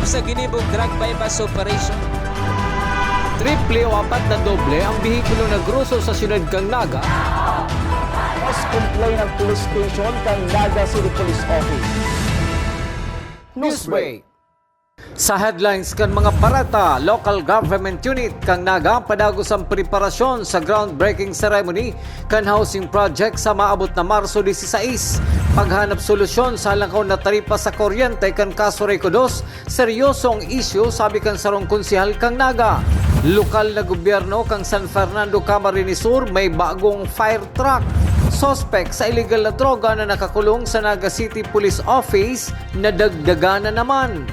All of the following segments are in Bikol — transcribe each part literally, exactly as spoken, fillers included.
Sa ginibong drug buy-bust operation. Triple o apat na doble ang behikulo na groso sa siyudad kan Naga. Mas complain ang police station kan Naga City Police Office. Newsbreak. Sa headlines kan mga bareta, local government unit kan Naga padagos ang preparasyon sa groundbreaking ceremony kan housing project sa maabot na Marso dieciséis. Paghanap solusyon sa halangkaw na taripa sa kuryente kan Casureco dos, seryoso ang isyu, sabi kan sarong konsehal kan Naga. Lokal na gobyerno kan San Fernando, Camarines Sur may bagong fire truck. Suspek sa illegal na droga na nakakulong sa Naga City Police Office, nadagdagan na naman.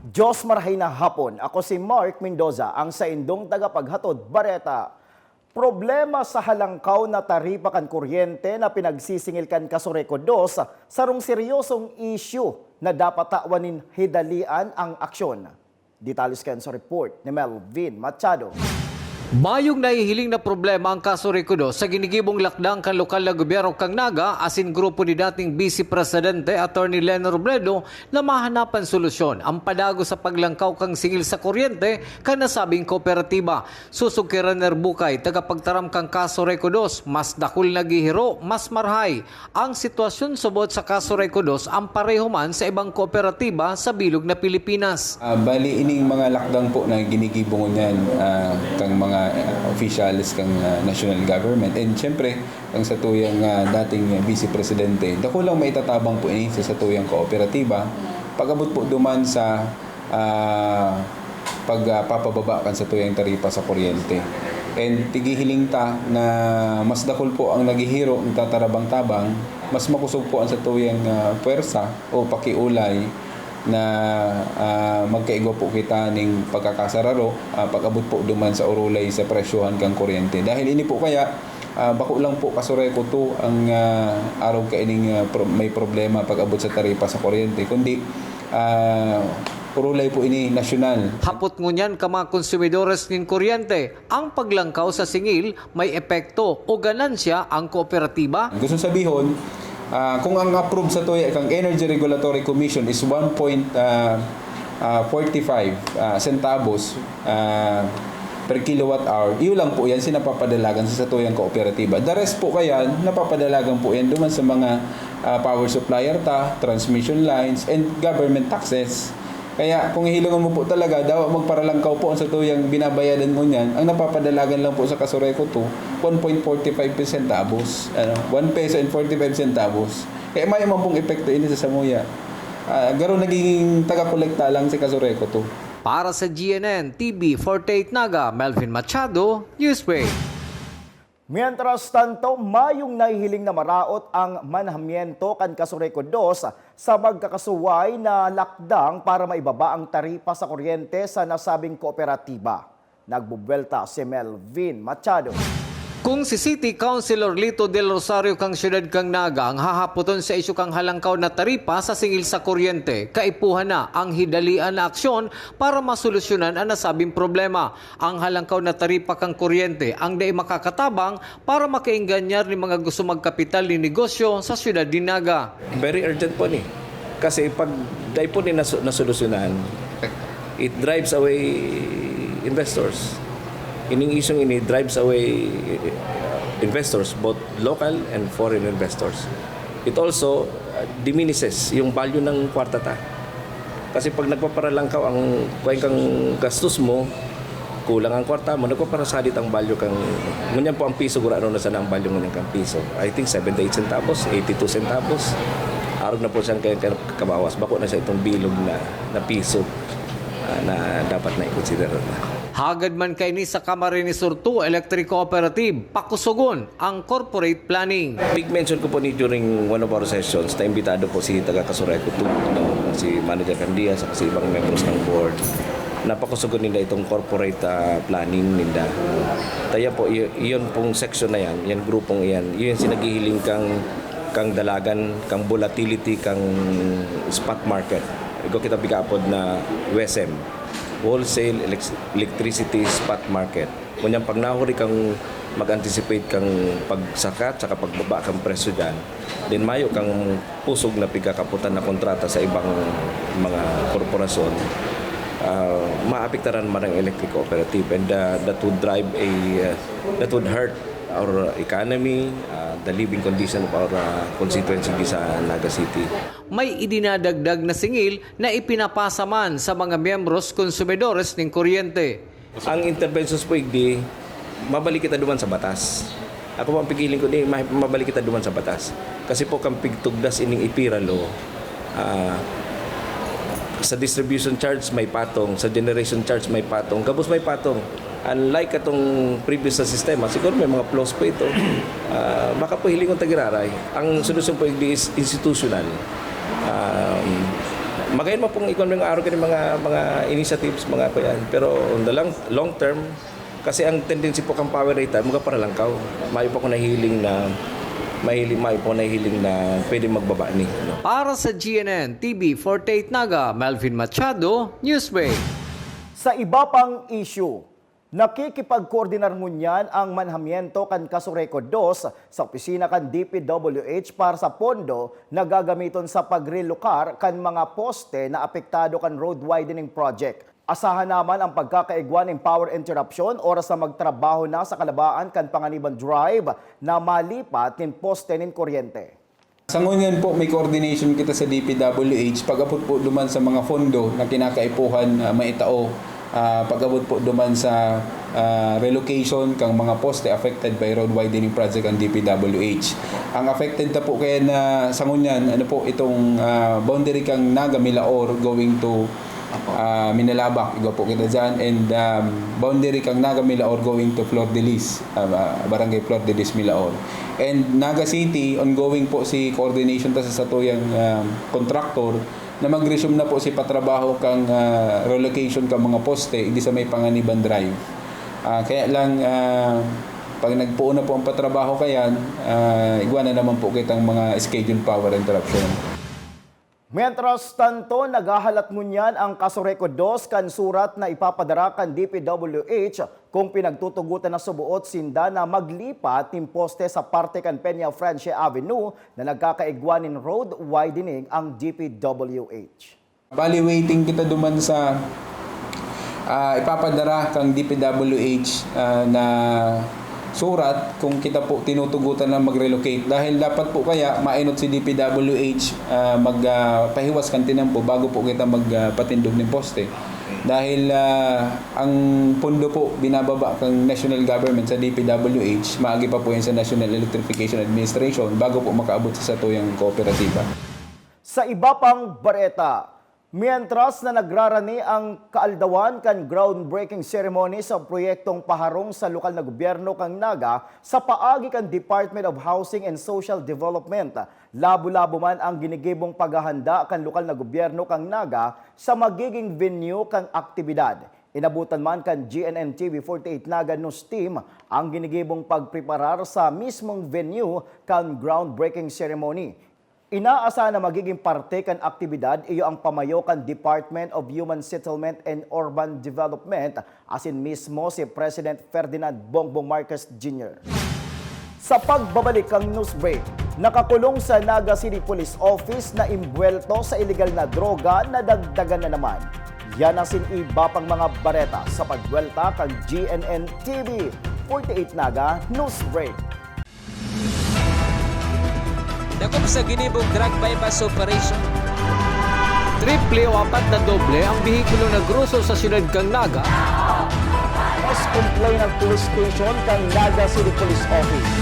Diyos marahay na hapon. Ako si Mark Mendoza, ang saindong tagapaghatod bareta. Problema sa halangkaw na taripa kan kuryente na pinagsisingil kan Casureco dos, sarong seryosong isyu na dapat tawan nin hidalian ang aksyon. Detalles kan sa report ni Melvin Machado. Mayong nahihiling na problema ang Casureco dos sa ginigibong lakdang kan lokal na gobyerno kan Naga asin grupo ni dating Vice Presidente Attorney Leno Robredo na mahanapan solusyon ang padagos sa paglangkaw kan singil sa kuryente kan nasabing kooperatiba. Susog ki Raner Bukay, tagapagtaram kan Casureco dos, mas dakul na gihiro, mas marahay ang sitwasyon subot sa Casureco dos ang pareho man sa ibang kooperatiba sa bilog na Pilipinas. Ah, bali, ining mga lakdang po na ginigibo ngunyan, ah, kang mga, ah, officials kang, ah, national government. And siyempre, ang satuyang, ah, dating Vice Presidente, dakulang maitatabang po ini sa satuyang kooperatiba. Pag-abot po duman sa, ah, pag, ah, papababa kan satuyang taripa sa kuryente. And tigihiling ta na mas dakul po ang naghihiro, nagtatarabang-tabang, mas makosog po ang satuyang, ah, puwersa o pakiolay na, ah, magkaigwa po kita ning pagkakasararo, ah, pag-abot po duman sa orolay sa presyohan kan kuryente. Dahil ini po kaya, ah, bako lang po Casureco two ang, ah, arog kaining, ah, pro-, may problema pag-abot sa taripa sa kuryente, kundi, ah, orolay po ini nasyonal. Hapot ngunyan kan mga konsumidores nin kuryente, ang paglangkaw sa singil may epekto o ganansya ang kooperatiba? Gusto sabihon, ah, kung ang approve satuya kang Energy Regulatory Commission is one point, ah, ah, forty-five, ah, centavos, ah, per kilowatt hour, iyo lang po yan sinapapadalagan sa satuyang kooperatiba. The rest po kaya, napapadalagan po yan duman sa mga, ah, power supplier ta, transmission lines, and government taxes. Kaya kung hihilongon mo po talaga, dawa magparalangkaw po ang satuyang binabayadan ngunyan, ang napapadalagan lang po sa Casureco two, one point forty-five centavos, ano, one peso and forty-five centavos. Kaya may man pong epekto ini sa samuya. Ah, garo nagiging taga-kolekta lang si Casureco two. Para sa G N N T V forty-eight Naga, Melvin Machado, Newsbreak. Mientras tanto, mayong nahihiling na maraot ang manahamiento kan Casureco dos sa magkakasuway na lakdang para maibaba ang taripa sa kuryente sa nasabing kooperatiba. Nagbubuwelta si Melvin Machado. Kung si City Councilor Lito Del Rosario kan siyudad kan Naga ang hahapoton sa isyu kan halangkaw na taripa sa singil sa kuryente, kaipuhan na ang hidalian na aksyon para masolusyonan ang nasabing problema. Ang halangkaw na taripa kan kuryente ang dai makakatabang para makaenganyar nin mga gusto magkapital nin negosyo sa siyudad nin Naga. Very urgent po ni. Kasi pag dai po ni naso-, nasolusyonan, it drives away investors. Ining isyung ini drives away investors, both local and foreign investors. It also, uh, diminishes yung value ng kwarta ta. Kasi pag nagpaparalangkaw ang kuweng kang gastos mo, kulang ang kwarta mo, nagpaparasalit ang value kang, ngunyan po ang piso, gurano na sana ang value ngunyan kang piso. I think seventy-eight centavos, eighty-two centavos. Arog na po siyang kaya, kaya kabawas. Bako na siya itong bilog na, na piso, ah, na dapat na i-consider na. Hagad man kaini sa Camarines Sur two Electric Cooperative, pakusogon ang corporate planning. Big mention ko po ni during one of our sessions na imbitado po si taga Casureco two, no? Si Manager Candia, saka si ibang members ng board. Napakusugon nila itong corporate, ah, planning ninda. Kaya po, y-, yun pong section na yan, yan grupong iyan, yun yung sinaghihiling kang, kang dalagan, kang volatility, kang spot market. Igo kita pigapod na W E S M, Wholesale Elec-, Electricity Spot Market. Ngunyan pag nahuri kang Mag-anticipate kang pagsakat saka pagbaba kang presyo diyan, then mayo kang pusog na pigkakaputan na kontrata sa ibang mga korporasyon, ah, maapektaran man ang electric cooperative, and, ah, that would drive a, ah, that would hurt our economy, ah, the living condition of our, ah, constituency di sa Naga City. May idinadagdag na singil na ipinapasa man sa mga miyembros konsumidores nin kuryente. Ang interventions po, igdi, mabalik kita duman sa batas. Ako po ang pigiling ko, di, ma-, mabalik kita duman sa batas. Kasi po, kang pigtugdas ining ipira law, ah, sa distribution charge may patong, sa generation charge may patong, gabos may patong. Unlike katong previous na sistema, siguro may mga flaws po ito. Ah, baka po hilingon ta giraray. Ang solusyon po, igdi, is institutional. Um, magayon man pong ikaw nang araw kani mga, mga initiatives, mga kuyan. Pero on the long, long term, kasi ang tendency po kang power rate, mga paralangkaw. Mayo pa ko nahiling na, mahiling, mayo pa ko nahiling na pwede magbaba ni, no? Para sa G N N T V forty-eight Naga, Melvin Machado, Newsbreak. Sa iba pang issue, nakikipagkoordinar ngunyan ang manhamiento kan Casureco dos sa opisina kan D P W H para sa pondo na gagamiton sa pagrelokar kan mga poste na apektado kan road widening project. Asahan naman ang pagkakaigwa nin power interruption oras na magtrabaho na sa kalabaan kan Panganiban Drive na malipat nin poste nin kuryente. Sa ngunyan po, may coordination kita sa D P W H pag-abot po duman sa mga fondo na kinakaipuhan, ah, maitao, ah, pag-abot po duman sa, ah, relocation kang mga poste affected by road widening project ang D P W H. Ang affected ta po kaya na sa ngunyan, ano po, itong, ah, boundary kang Naga Milaor going to, ah, Minalabac, igwa po kita dyan, and, um, boundary kang Naga Milaor going to Flor de Lis, ah, Barangay Flor de Lis, Milaor. And Naga City, ongoing po si coordination ta sa satuyang, ah, contractor na mag-resume na po si patrabaho kang, ah, relocation kang mga poste, di sa may Panganiban Drive. Ah, kaya lang, ah, pag nagpuon na po ang patrabaho kayan, ah, igwa na naman po kitang mga scheduled power interruption. Mientras tanto, naghahalat ngunyan ang Casureco dos kan surat na ipapadara kan D P W H kung pinagtutugotan na suboot sinda na maglipat nin poste sa parte kan Peña Francia Avenue na nagkakaigwa nin road widening ang D P W H. Bali, waiting kita duman sa, ah, ipapadara kang D P W H, ah, na surat kung kita po tinutugotan na mag-relocate. Dahil dapat po kaya mainot si D P W H, ah, mag, ah, pahiwas kan tinampo bago po kita mag, ah, patindog nin poste. Dahil, ah, ang pondo po binababa kang national government sa D P W H, maagi pa po yan sa National Electrification Administration bago po makaabot sa satuyang kooperatiba. Sa iba pang bareta, mientras na nagrarani ang kaaldawan kan groundbreaking ceremony sa proyektong paharong sa lokal na gobyerno kan Naga sa paagi kan Department of Housing and Social Development, labo-labo man ang ginigibong paghahanda kan lokal na gobyerno kan Naga sa magiging venue kan aktibidad. Inabutan man kan G N N T V forty-eight Naga News Team ang ginigibong pagpreparar sa mismong venue kan groundbreaking ceremony. Inaasahan na magiging parte kan aktibidad iyo ang pamayo kan Department of Human Settlement and Urban Development, asin mismo si President Ferdinand Bongbong Marcos Junior. Sa pagbabalik kan news break, nakakulong sa Naga City Police Office na imbuwelto sa iligal na droga, nadagdagan na naman. Yan asin iba pang mga bareta sa pagbuwelta kan G N N T V forty-eight Naga News Break. Dakop sa ginibong drug buy-bust operation. Triple o apat na doble ang behikulo na groso sa siyudad kan Naga. Mas complaint ang police station kan Naga City Police Office.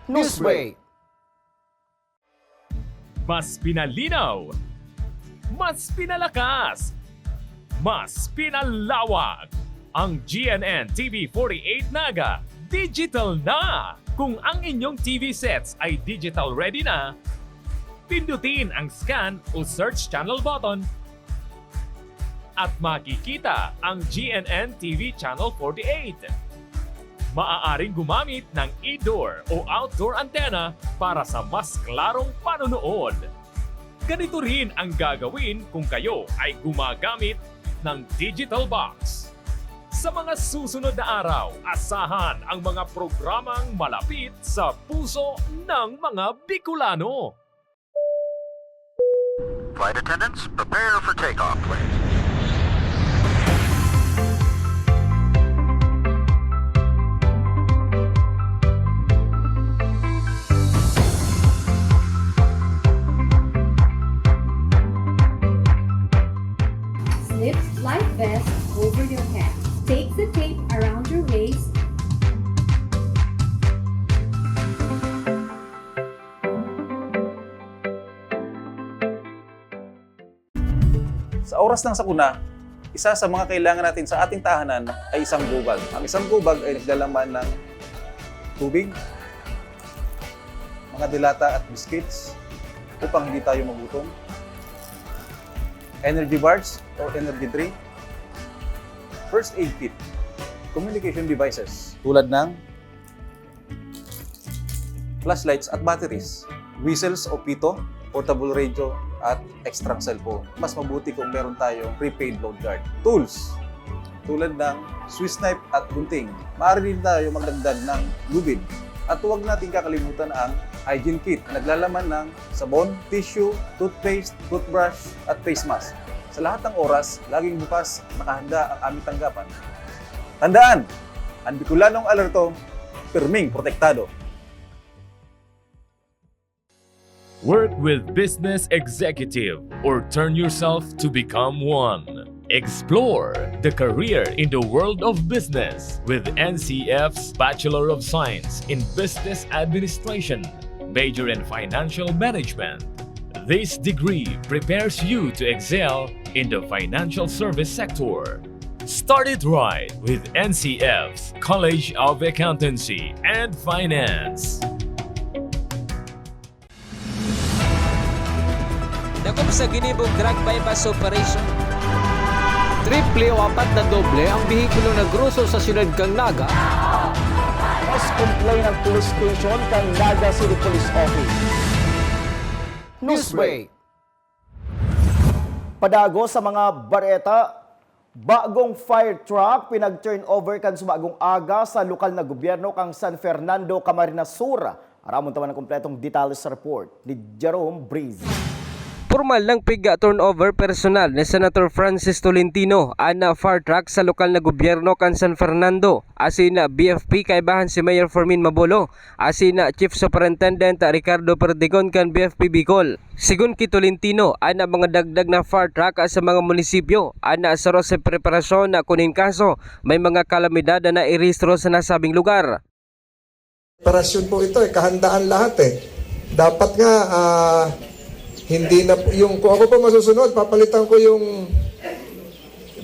Newsbreak. Mas pinalinaw, mas pinalakas, mas pinalawak. Ang G N N T V forty-eight Naga digital na! Kung ang inyong T V sets ay digital ready na, pindutin ang scan o search channel button at makikita ang G N N T V Channel forty-eight. Maaaring gumamit ng indoor o outdoor antenna para sa mas klarong panonood. Ganito rin ang gagawin kung kayo ay gumagamit ng digital box. Sa mga susunod na araw, asahan ang mga programang malapit sa puso ng mga Bicolano. Flight attendants, prepare for takeoff, please. Slip life vest over your head. Take the tape around your waist. Sa oras ng sakuna, isa sa mga kailangan natin sa ating tahanan ay isang gubag. Ang isang gubag ay naglalaman ng tubig, mga delata at biscuits upang hindi tayo magutom, energy bars or energy drink, first aid kit, communication devices tulad ng flashlights at batteries, whistles o pito, portable radio, at extrang cellphone. Mas mabuti kung meron tayong prepaid load guard. Tools, tulad ng Swiss knife at gunting. Maaari din tayo magdagdag ng lubid. At huwag natin kakalimutan ang hygiene kit na naglalaman ng sabon, tissue, toothpaste, toothbrush, at face mask. Sa lahat ng oras, laging bukas, nakahanda ang aming tanggapan. Tandaan, ang Bicolanong alerto, pirming protektado. Work with Business Executive or turn yourself to become one. Explore the career in the world of business with N C F's Bachelor of Science in Business Administration, major in Financial Management. This degree prepares you to excel in the financial service sector. Start it right with N C F's College of Accountancy and Finance. Dakop sa ginibong drug buy-bust operation. Triple o apat na doble ang behikulo na groso sa siyudad kan Naga. Mas complain ang police station kan Naga City Police Office. Newsbreak. Padagos sa mga bareta, bagong fire truck pinag-turnover kan subagong aga sa lokal na gobyerno kan San Fernando, Camarines Sur. Aramon ta man ang kompletong detalye sa report ni Jerome Breeze. Pormal nang pig-turnover personal ni Senator Francis Tolentino an fire truck sa lokal na gobyerno kan San Fernando, asin B F P kaibahan si Mayor Fermin Mabolo, asin Chief Superintendent Ricardo Perdigon kan B F P Bicol. Sigon ki Tolentino, an mga dagdag na fire truck sa mga munisipyo an saro sa preparasyon na kun in kaso may mga kalamidad na nairehistro sa nasabing lugar. Operasyon po ito eh, kahandaan lahat eh. Dapat nga ah, hindi na po, yung kung ako po masusunod, papalitan ko yung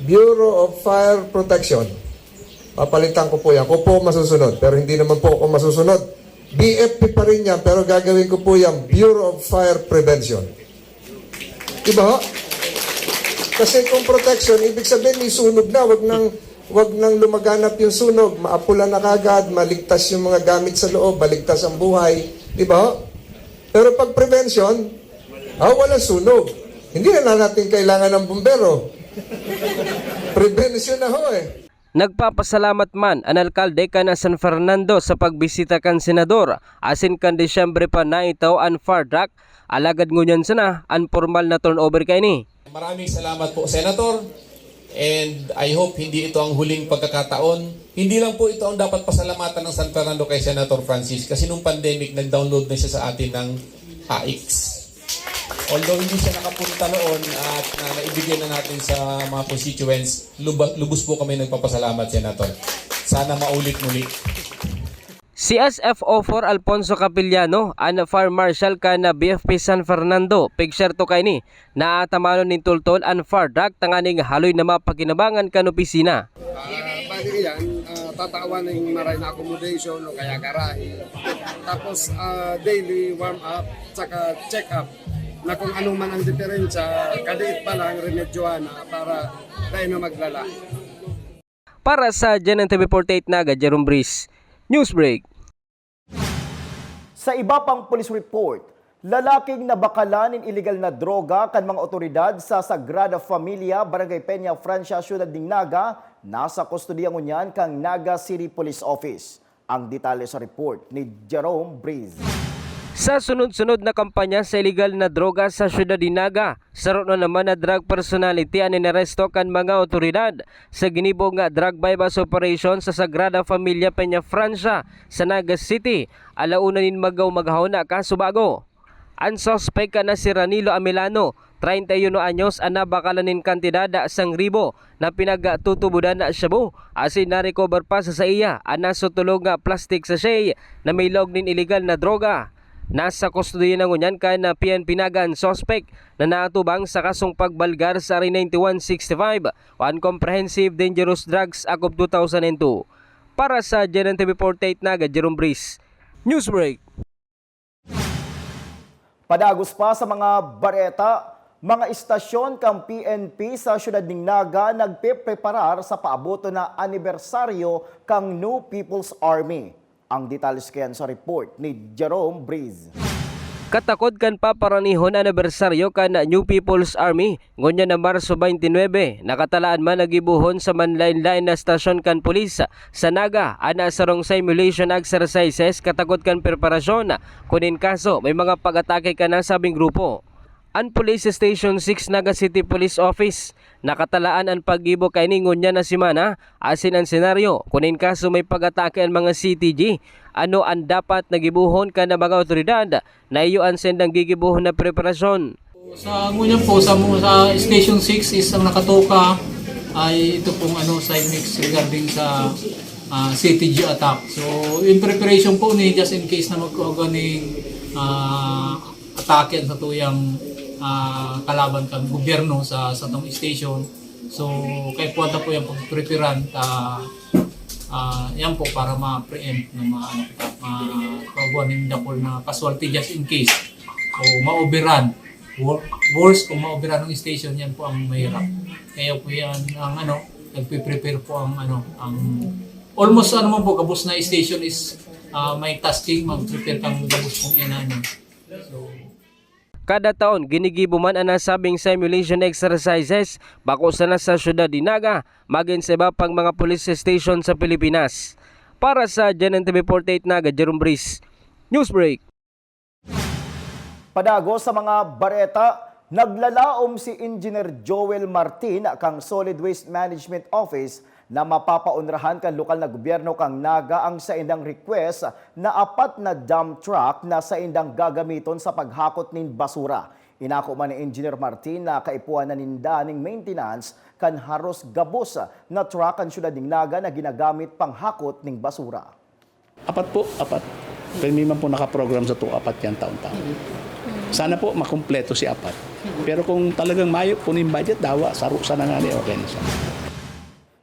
Bureau of Fire Protection. Papalitan ko po yan. Ako po masusunod, pero hindi naman po ako masusunod. B F P pa rin yan, pero gagawin ko po yung Bureau of Fire Prevention. Diba ho? Kasi kung protection, ibig sabihin may sunog na, wag nang wag nang lumaganap yung sunog, maapula na kagad, maligtas yung mga gamit sa loob, maligtas ang buhay, di ba ho? Pero pag prevention, ah, walang sunog. Hindi na lang natin kailangan ng bumbero. Prevention na ho eh. Nagpapasalamat man an alkalde kan San Fernando sa pagbisita kan senador, asin kan Disyembre pa naitaw an fire truck, alagad ngunyan sana an pormal na turnover kaini. Maraming salamat po, Senator. And I hope hindi ito ang huling pagkakataon. Hindi lang po ito ang dapat pasalamatan ng San Fernando kay Senator Francis kasi nung pandemic, nag-download na siya sa atin ng A I C S. Although hindi siya nakapunta noon at na naibigay na natin sa mga constituents, luba- lubos po kami nagpapasalamat, Senator. Sana maulit muli. Si S F O four Alfonso Capellano, an fire marshal kan B F P San Fernando, pigserto kaini na atamanon nin tultol an fire truck tanganing haloy na mapakinabangan kan opisina. Ah, bali iyan, ah, tatawan ng maray na accommodation o kaya garahe. Tapos ah, daily warm up, tsaka check up na kung ano man ang diferensya, kaliit pa lang, remedyohan na para dahil na maglala. Para sa G N N T V forty-eight Naga, Jerome Breeze, Newsbreak. Sa iba pang police report, lalaking nabakalan nin iligal na droga kan mga otoridad sa Sagrada Familia, Barangay Peña Francia, Siyudad nin Naga, nasa kustodiya ngunyan kan Naga City Police Office. Ang detalye sa report ni Jerome Breeze. Sa sunod-sunod na kampanya sa ilegal na droga sa siyudad nin Naga, saro na naman na drug personality an inaresto kan mga awtoridad sa ginibo nga drug buy-bust operation sa Sagrada Familia Peñafrancia sa Naga City, alauna nin magaw maghahon na kaso bago. An suspek na si Ranilo Amilano, treinta y uno anyos, an nabakalan nin kantidad sangribo na pinagtutubodan na shabu, asin na-recover pa sa saiya an nasutulog nga plastic sachet na may laog nin ilegal na droga. Nasa kustodiya na ngunyan kan P N P Naga an suspek na naatubang sa kasong pagbalgar sa R ninety-one sixty-five o an Comprehensive Dangerous Drugs Act of two thousand and two. Para sa G N N T V forty-eight Naga, Jerome Breeze. Newsbreak. Padagos pa sa mga bareta, mga istasyon kan P N P sa siyudad nin Naga nagpepreparar sa paaboton na anibersaryo kan New People's Army. Ang detalye kaiyan sa report ni Jerome Breeze. Katakod kan paparanihon anibersaryo kan New People's Army, ngunyan na Marso twenty-nine, nakatalaan man na gibohon sa manlaen-laen na estasyon kan pulis sa Naga an sarong simulation exercises katakod kan preparasyon kun in kaso may mga pag-atake kan nasabing grupo. An Police Station six Naga City Police Office, nakatalaan an paggibo kaini ngunyan na semana, asin an senaryo kun in kaso may pag-atake an mga C T G, ano an dapat na gibohon kan mga awtoridad na iyo an saindang gigibohon na preparasyon. Sa ngunyan po, sa, sa Station six is ang nakatoka ay ito pong ano, Simex regarding sa, ah, C T G attack. So, in preparation po ni, just in case na magkauga ni, ah, atake ang satuyang, ah, kalaban kan gobyerno sa, sa tong station. So, kaya po ata po yung pagpreparan ta, ah, yan po para ma-preempt na ma-, ano, ma-, makuha ng dakul na casualty just in case. O ma-overrun. Wor-, worse kung ma-overrun ng station, yan po ang mahirap. Kaya po yan ang ano, nagpe-prepare po ang ano, ang almost ano man po, gabos na station is, ah, may tasking, mag-prepare kang gabos kung yan ano. So, kada taon, ginigibo man an nasabing simulation exercises, bako sana sa siyudad nin Naga, magin sa iba pang mga police station sa Pilipinas. Para sa G N N T V forty-eight Naga, Jerome Breeze. Newsbreak. Padagos sa mga bareta, naglalaom si Engineer Joel Martin kan Solid Waste Management Office na mapapaonrahan kan lokal na gobyerno kan Naga ang saindang request na apat na dump truck na saindang gagamiton sa paghakot nin basura. Inako man ni Engineer Martin na kaipuhan na ninda nin maintenance kan haros gabos na truck kan siyudad nin Naga na ginagamit panghakot nin basura. Apat po, apat. Pirmi man po nakaprogram sa to, apat yan taon-taon. Sana po makumpleto si apat. Pero kung talagang mayo po nin budget, dawa, saro sana nga ni, okay na siya.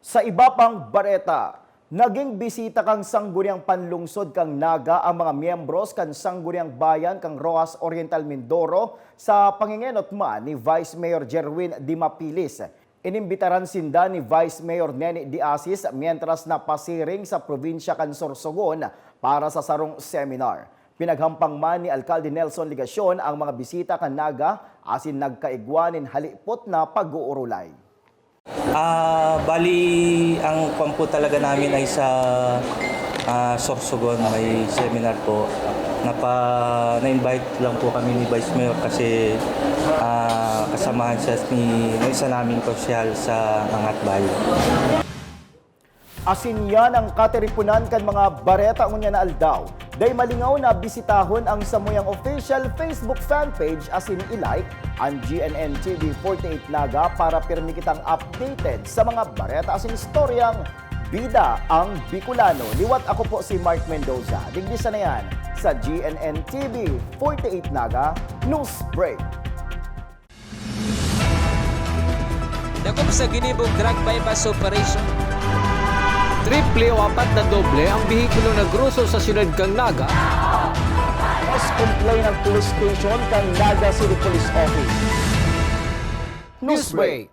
Sa iba pang bareta, naging bisita kan Sangguniang Panlungsod kan Naga ang mga miyembros kan Sangguniang Bayan kan Roxas Oriental, Mindoro, sa pangengenot man ni Vice Mayor Jerwin Dimapilis. Inimbitaran sinda ni Vice Mayor Neni de Asis mientras na pasiring sa probinsya kan Sorsogon para sa sarong seminar. Pinaghampang man ni Alkalde Nelson Legacion ang mga bisita kan Naga asin nagkaigwa nin halipot na pag-uurulay. Ah, bali, ang kwan po talaga namin ay sa, ah, Sorsogon, may seminar po. Napa-, na-invite lang po kami ni Vice Mayor kasi, ah, kasamahan siya ni, ng isa naming konsehal sa Angat Bay. Asin yan ang katiriponan kan mga bareta ngunyan na aldaw. Dai malingaw na bisitahon ang samuyang official Facebook fan page asin i-like ang G N N T V forty-eight Naga para pirmi kitang updated sa mga bareta asin istoryang bida ang Bicolano. Liwat ako po si Mark Mendoza. Digdi sana yan sa G N N T V forty-eight Naga News Break. Dakop sa ginibong drug buy-bust operation. Triple o apat na doble ang behikulo na groso sa siyudad kan Naga. Mas complain ang police station kan Naga City Police Office. Newsbreak.